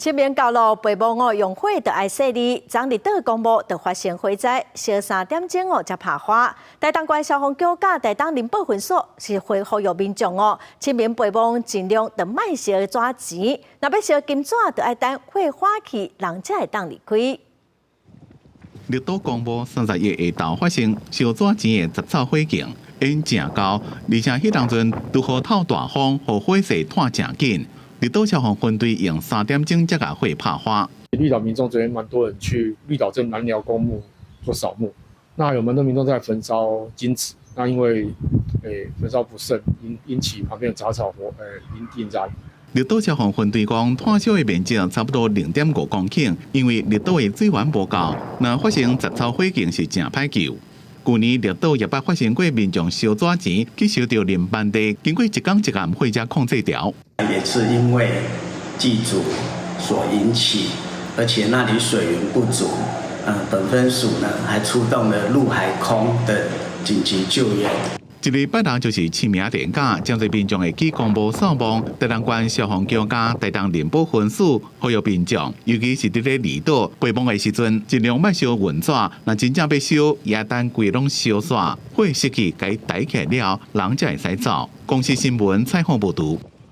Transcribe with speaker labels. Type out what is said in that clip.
Speaker 1: 清明到囉，爸母哦用火就愛細膩，昨綠島公墓就發生火災，燒3點鐘哦才拍花。台東縣消防局佮台東林保分所是會呼籲民眾哦，清明爸母盡量就莫燒紙錢，若欲燒金紙就愛等火化去，人才會當離開。
Speaker 2: 綠島公墓31下晝發生燒紙錢的雜草火警，煙誠厚，而且彼當陣拄好透大風，予火勢湠誠緊。綠島消防分隊用3點鐘才共火拍花。
Speaker 3: 綠島民眾昨天蠻多人去綠島鎮南寮公墓做掃墓，那有蠻多民眾在焚燒金紙，那因為焚燒不慎，引起旁邊的雜草火引燃。
Speaker 2: 綠島消防分隊講，湠燒的面積差不多0.5公頃，因為綠島的水源無夠，若發生雜草火警是誠歹救。舊年綠島也捌發生過民眾燒紙錢去燒著林班地，經過一工一暗火才控制牢。
Speaker 4: 也是因為祭祖所引起，而且那裡水源不足，本分署呢還出動了陸海空的緊急救援。
Speaker 2: 這禮拜六就是清明連假，誠濟民眾會去公墓掃墓。台東縣消防局佮台東林保分署呼籲民眾，尤其是佇咧離島陪墓的時陣，盡量莫燒銀紙。若真正欲燒，也等規攏燒煞，火熄去，共伊抬起來了，人才會使走。公視新聞採訪報導。